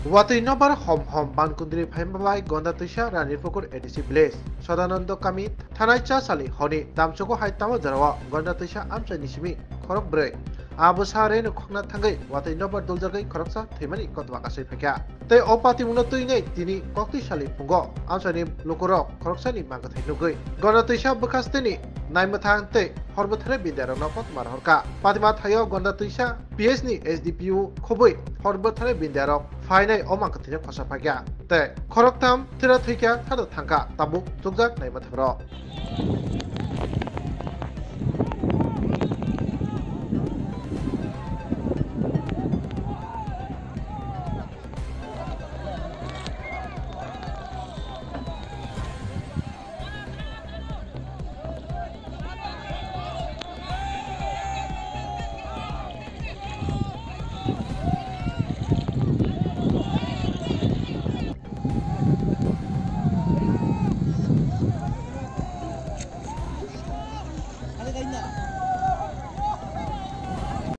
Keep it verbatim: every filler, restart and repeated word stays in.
Watwi nobar hom hom bankundri phaima bai Gonda twisa Ranirpukur A D C village Sodanando kami thanai cha sali honi damchugo hai tamo jorao Gonda twisa amchaini simi khorok brwi. Abo sa reno khokna thangwi watwi nobar duljagwi khoroksa thwimani kotoba kasui phaikha. Tei o patimungno twinai tini koktwi sali phungo amchaini lukurok khoroksani mankathai nugwi Gonda twisa bwkhasteni naimwthang tei hor bwthare bindiarokno kothoma rohorkha. Patima thaio Gonda twisa P S ni S D P O khobwi hor bwthare bindiarok phainai o mankathwino khosa phaikha. Tei khoroktham thwira thwikha thado thangkha tabuk chukjak naimwthangrok.